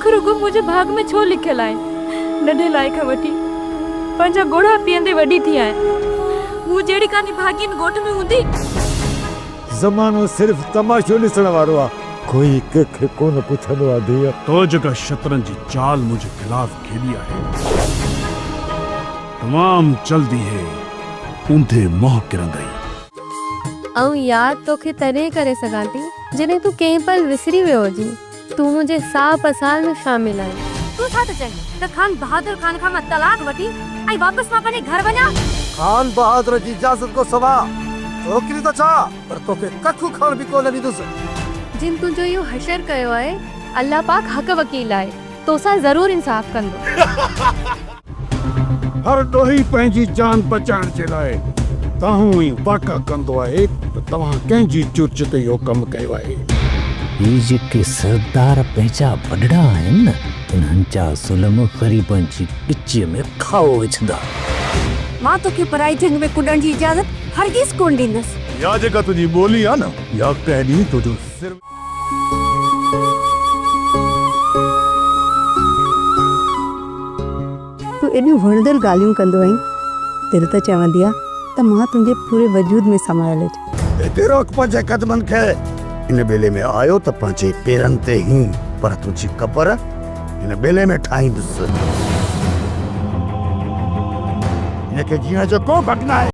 ڏک رڳو منهنجي ڀاڳ ۾ ڇو لکيل آهن؟ ننڍي لاء کان وٺي پنهنجا ڳوڙها پيئندي وڏي ٿي آهيان. مون جهڙي ڪا نڀاڳين ڳوٺ ۾ هوندي؟ زمانو صرف تماشو ڏسڻ وارو آ، ڪوئي ڪنهن کي ڪونه پڇندو آ ڌيء. تو جيڪا شطرنج جي چال منهنجي خلاف کيڏي آهي، تمام جلد اهي اونڌي منهن ڪرندئي. آئون ياد توکي تڏهن ڪري سگهان ٿي، جڏهن تون ڪنهن پل وسري ويو هجين. تون منهنجي ساهه پساهه ۾ شامل آهين. تون ڇا ٿو چئين ته خان بهادر خان کان مان طلاق وٺي ۽ واپس مان پنهنجي گهر وڃان؟ خان بهادر جي اجازت کان سواء ڇوڪري ته ڇا پر توکي ڪک کڻڻ به ڪونه ڏيندس. جن تنهنجو اهو حشر ڪيو آهي، الله پاڪ حق وڪيل آهي، توسان ضرور انصاف ڪندو. هر ڏوهي پنهنجي جان بچائڻ جي لاء دانهون ۽ واڪا ڪندو آهي ته توهان ڪنهن جي چرچ تي اهو ڪم ڪيو آهي. هي جيڪي سردار پنهنجا وڏڙا آهن نه، انهن جا ظلم غريبن جي ڳچيء ۾ کائو وجهندا. مان توکي پرائي جهنگ ۾ ڪڏڻ جي اجازت هرگز ڪونه ڏيندس. اها جيڪا تنهنجي ٻولي آهي نه، اها ڪنهن ڏينهن تنهنجو سر. تون ايڏيون وڻندڙ ڳالهيون ڪندو آهين، دل ته چوندي آ ته مان تنهنجي پوري وجود ۾ سمايل هجان. هتي روڪ پنهنجي قدمن کي. هن ٻيلي ۾ آيو ته پنهنجي پيرن تي هين، پر تنهنجي قبر هن ٻيلي ۾ ٺاهيندس. هن کي جيئڻ جو ڪو به حق ناهي.